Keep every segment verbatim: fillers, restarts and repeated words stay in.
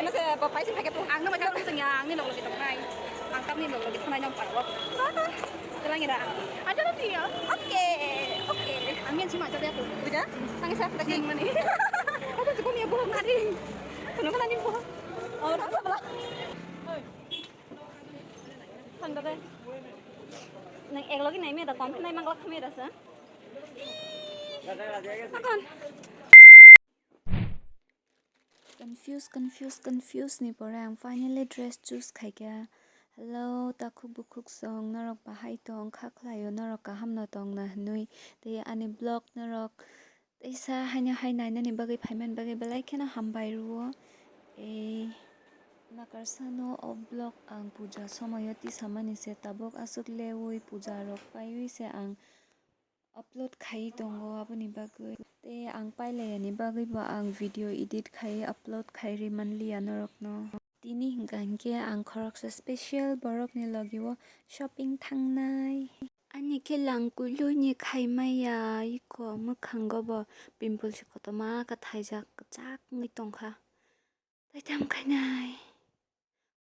Masa bo paising pakai tu ang nama jauh sing ya, ang ni log lagi tong nai. Ang kap ni log lagi tong nai nyong parwak. Telang ira. Ada lagi ya? Oke, oke. Ang yang cuma jadi aku. Udah? Tangis aku lagi. Yang mana? Apa sih kau ni aku nari? Kenapa nani buah? Oh, tak apa lah. Thang da dai. Nang ek logi nai me da kom nai mang lak me da sa. Sakon. Confuse, confuse, confuse ni pore ang finally dress choose khaikha. Hello, takhuk bukhuk song, norok bahai tong, kha khlaio, norok kaham no tong na hinui. Tei ani vlog norok teisa haino hai nainani bagwi phaimani bagwi belai kheno hambai rwo. Ei, nakarsano o vlog ang puja somoyo tisamani se, tabuk aswk leui puja rok paiwi se ang upload khai tongo, aboni bagwi. Tei ang pailaiyani bagwi bo ang video edit khai upload khai ri manliya norokno. Tini hwnkha hinkhe ang khoroksa special borokni logi o shopping thangnai. Ani khe langkului ni khaimaya iko mwkhango bo pimple se kotorma khe thaijak kwchak wngwi tongkha. Taitam khainai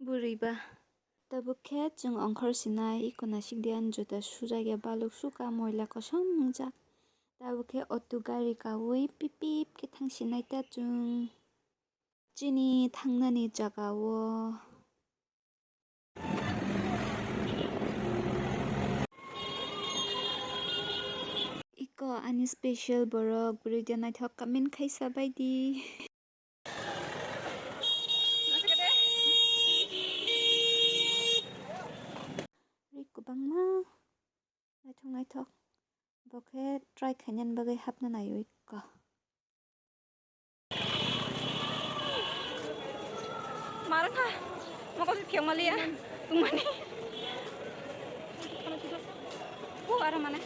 bwrwi ba. Tabuk khe chwng ongkhor sinai iko nasikdi ani juta sujak ya baluk suka moila kosom wngjak. Tabuk khe auto gari kaui pip pip khe thang sinai ta chwng. Chini thangnani jagao. Iko ani special borok, bwrwi de naithok comment khaisa baidi. Ri kwbangma naithok naithok. Bo khe try khainani bagwi hapna naiwi kha. Marwkha, mokol se phiyok maliya, tungmani. Bu aro mane,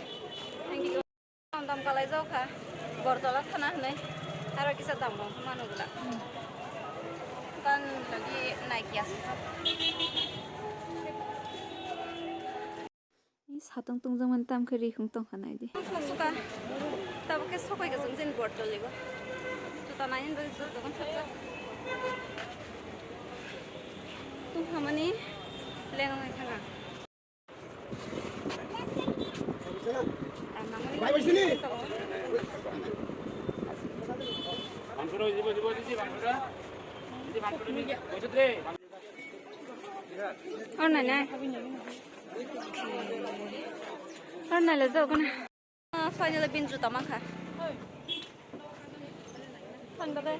thank you. Dam dam kalai jao kha, Bortola thana hinui, aro kisa dam dam manu gula. Kan lagi naik ya sih. Satong tongjakmani tamo khe rihung tongkha naidi. Sok suka. Tabuk khe sopai ka chwng chini Bortoli bo. Juta nainani bagwi chwng dokan thapjak. Tungkha mani lengnai thanga. Or nai nai. Or nai le jao kana. Ah, finally bin juta mankha. Thang da dai.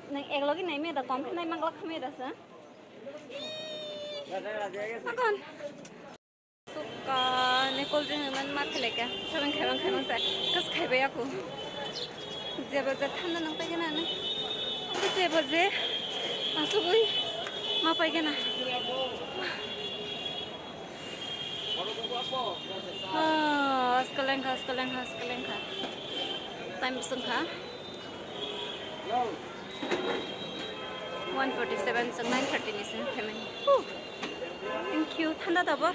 Nang ek logi nai me da kom nai mang lak me da sa. Sakon. Suka ne cold drink man ma thele ka. Khaibang khaibang khaibang sa. Kas khaibai aku. Jeba je thanda nang paigena na. Jeba je asugui ma paigena. Ah, askalengkha, askalengkha, askalengkha. Time bising kha. One forty-seven, chwng nine thirty ni simi phaimani. Huh. Thank you. Thanda dabo.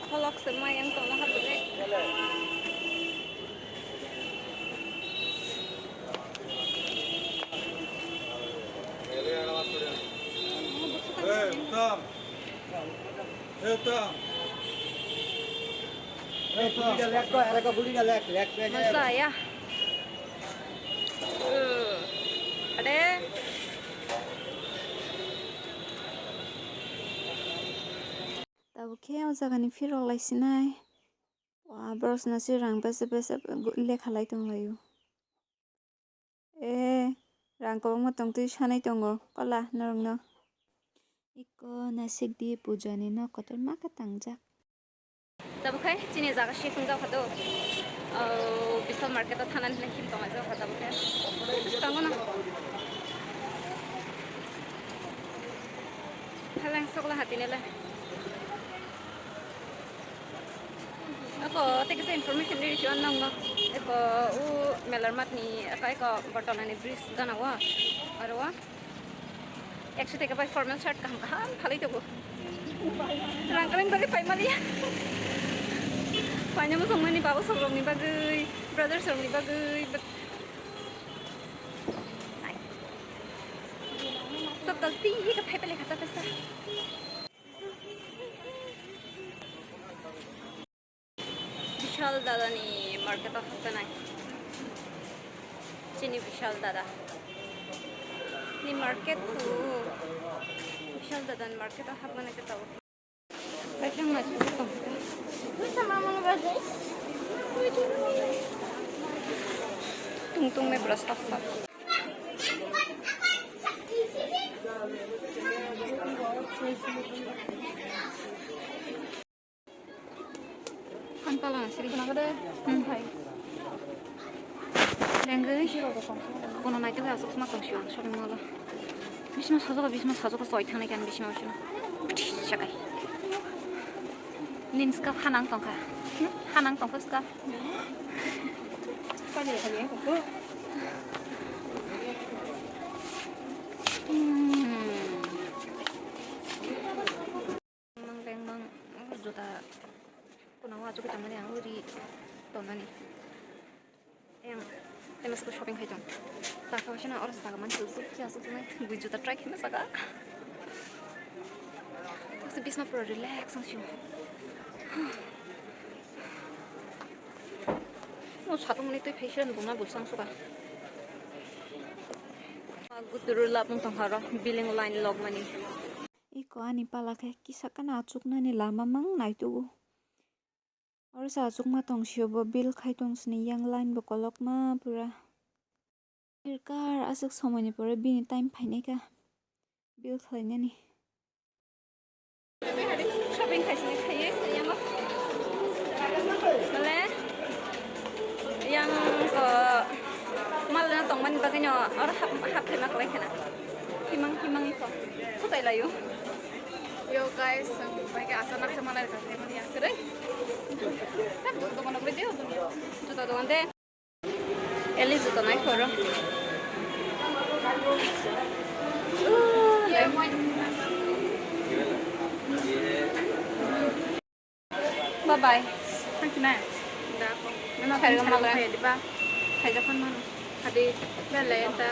Kholok se mai ang tongna hapjak. Hey, Uttam. Hey, Uttam. Hey, Uttam. Masa ya. Uh, ade. Tabuk khe o jagani phirok lai sinai. Wa, borok sina se rang bese bese lekha lai tong laio. E, rang kwbangma tong twi sanai tongo, kola norokno. Iko naisik di puja ni nok kotorma khe tangjak. Tabuk khai chini jaga se thwngjak kha do. O, Vishal market o thanani hinwi him tong laijak kha tabuk khai. Bwskango no. Haleng sokla hatini le. Ako tei kisa information riri sio nang no. Eko u melar mat ni aka eko Bortola ni bridge gana wa. Aro wa. Ekso teka bai formal shirt kaham kaham phalwi tongo. Rang kwrwng bagwi pai maliya. Paina bosong mani babo sok rok ni bagwi. Brothers rokni bagwi bak-, ai. Tokol twi ka phai pele kha ta sa. Bishal dadani market o hapnai. Chini Bishal dada ni market tu, Bishal dadani market o hapmani ta tau. Tung tung me bwrwi sak sak. Ang tala siri. Lengwi. Kono naitok aswk sma tong sio shopping mall o. Bisma sajok, bisma sajok, soi thangnai kan bisma bisma. Sakai. Nin scarf hanang tongkha. Hanang tongkha scarf. Hmm. Mang leng mang, oh, juta. Kono wa juta mani ang uri tonani. Yang temas ko shopping khai tong. Taka wasi na oro saka man tu suk ya suk nai. Bui juta try khai na saka. Kasi bisma pura relax ang sio. Mo satung ni tui fashion buma busang suka. Guturu lap tong haro billing line log mani. Iko ani pala khe kisa kana achuknani lama mang naitugo. Oro se achukma tong sio bo bill khai tong sini yang line bo kolokma pura. Phirkar aswk somoini pore bini time phainai kha bill khlainani. Shopping khaisini khaiwi yango. Bole yang ko mal na tongmani bagwino oro hap hap khe ma kwlai khena. Himang himang iko. Sutai layo. Yo guys, ang bai khe aswk naksa malai rwkha khe mani yang kwrwi. Tak dokan kwrwi de. Juta dokan de. Eli juta nai phoro. Bye bye. Thank you, nice. Da. Nana khairok malai. Khairok malai. Hadi, bele enta.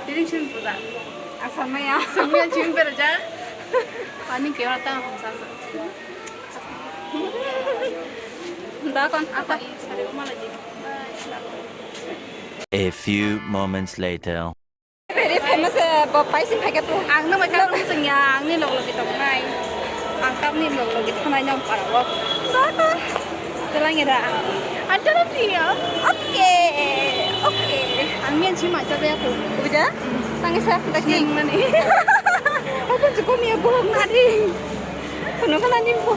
Diri chun puda. Asal maya. Samya chun berja. Pani kewata hamsa. Da kon apa? Apa i sari malai di. A few moments later. Very famous, eh, bo paising phai khe tu. Ang no mai kang sing ya, ang ni log logi tong nai. Ang kam ni log logi thanai nang para wo. Telang ira. Antara dia. Oke, oke. Ang ni si mai cha ya tu. Buja? Tangi sa, tak ni. Sing mani. Aku cukup ya bo ngari. Kuno kana ni bo.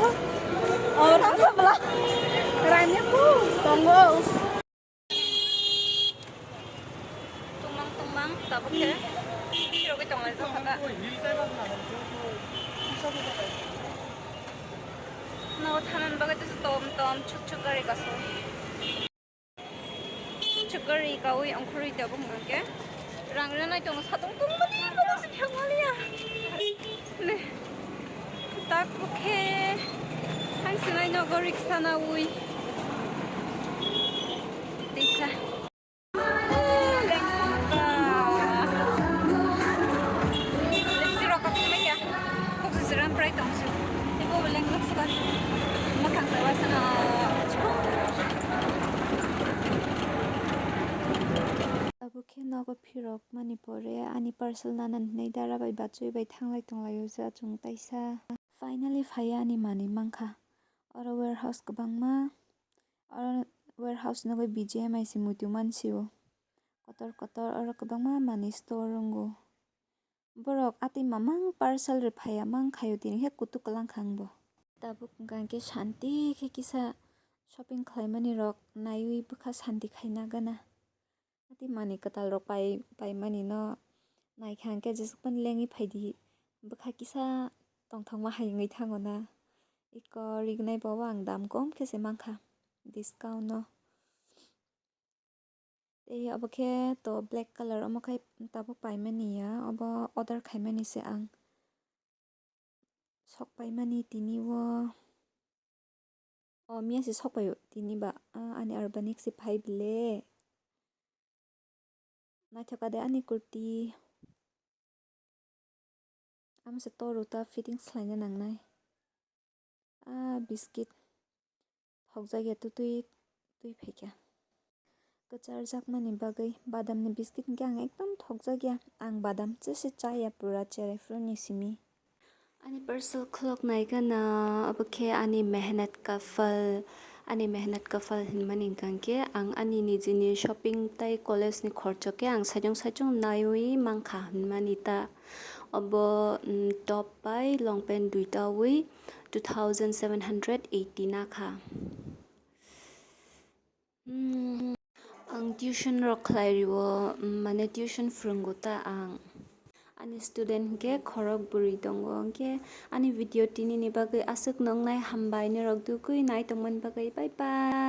Orang sebelah. Ranya bu, tonggo. Tongmang tongmang tabuk khe phirogwi tonglaijak kha da. Nogo thanani bagwi tei tom tom chuk chuk gari kasu. Chuk gari kaui ongkhorwi tabuk hwnkhe rang rwnai tongo satung tongmani bagwi se thangmaliya. Le. Tak bukhe ang sinai nogo riksa naui. Tisa. Lipstick rok kok sini ya. Kok sini prai tong sini. Ibu boleh ngelak suka. Makan sawa sana. Abo khe nogo phirok mani pore ani parcel nana hinwi dara bai bachwi bai thanglai tonglaio ja chwng taisa. Finally phaiya ani manwi mankha. Oro warehouse kwbangma, oro warehouse nugwi B G M I se muitu mansio. Kotor kotor oro kwbangma manwi store wngo. Borok atwi mamang parcel rwphaiya mankhaio tini khe kutuk kwlangkha ang bo. Tabuk hwnkha hwnkhe shanti khe kisa shopping khlaimani rok naiwi bwkha shanti khaina gana. Atwi manwi kwtal rok pai paimani no naikha hwnkhe jesuk phano lengwi phaidi bwkha kisa tongthokma hai wngwi thango na. Iko rignai bo ang dam kom khe se mankha discount no. Tei obo khe to black colour omo khai tabuk paimani ya, obo order khaimani se ang. Sok paimani tini o O miya se sokpaio tini ba, ah, ani Urbanic se phai bile. Naithok kha de ani kurti. Amo se toru ta fitting khlaina nangnai. Ah, biscuit thokjak ya, twi twi twi phaikha. Kwcharjakmani bagwi badamni biscuit hwnkhe ang ekdom thokjak ya. Ang badam chese cha ya, pura cherry fruit ni simi. Ani parcel khulok nai gana, abo khe ani mehnat ka phal, ani mehnat ka phal hinmani hwnkha khe ang ani nijini shopping tai college ni khorcho khe ang sajong sajong naiwi mankha hinmani ta. Obo, mm, top bai long pant duita wi two thousand seven hundred eighty nakha. Hmm, ang tuition rok khlai rio, mm, mane tuition phwrwngo ta ang. Ani student hwnkhe khorok bwrwi tongo, hwnkhe ani video tini ni bagwi aswk nongnai, hambai norok dugwi nai tongmani bagwi, bye bye.